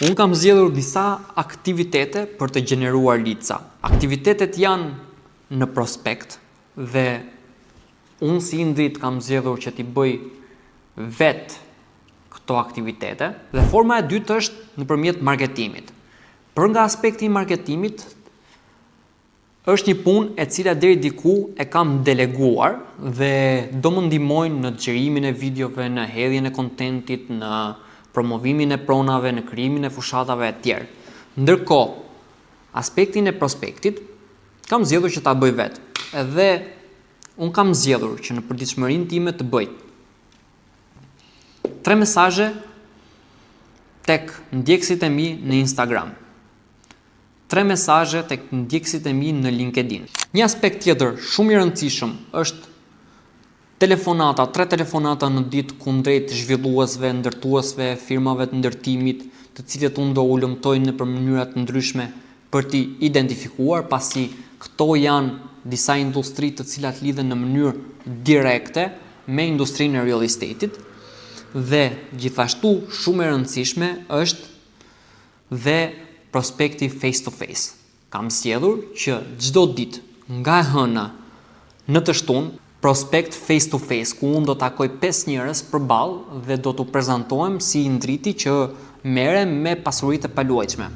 Unë kam zgjedhur disa aktivitete për të gjeneruar leadsa. Aktivitetet janë në prospekt dhe unë si Indrit kam zgjedhur që t'i bëj vetë këto aktivitete. Dhe forma e dytë është nëpërmjet marketimit. Për nga aspekti i marketimit, është një punë e cila deri diku e kam deleguar dhe do më ndihmojnë në xhirimin e videove, në hedhjen e kontentit, në promovimin e pronave, në krijimin e fushatave e tjerë. Ndërkohë, aspektin e prospektit kam zgjedhur që ta bëj vetë. Edhe unë kam zgjedhur që në përditshmërinë time të bëj tre mesazhe tek ndjekësit e mi në Instagram. Tre mesazhe tek ndjekësit e mi në LinkedIn. Një aspekt tjetër shumë i rëndësishëm është telefonata, tre telefonata në ditë kundrejt zhvilluesve, ndërtuesve, firmave të ndërtimit, të cilët unë do hulumtoj nëpër mënyra të ndryshme për t'i identifikuar, pasi këto janë disa industri të cilat lidhen në mënyrë direkte me industrinë e real estate-it dhe gjithashtu shumë e rëndësishme është dhe prospekti face to face. Kam zgjedhur që çdo ditë nga e hëna në të shtunë prospekt face to face ku unë do takoj 5 njerëz përballë dhe do t'u prezantohem si Indriti që merrem me pasuritë e paluajtshme.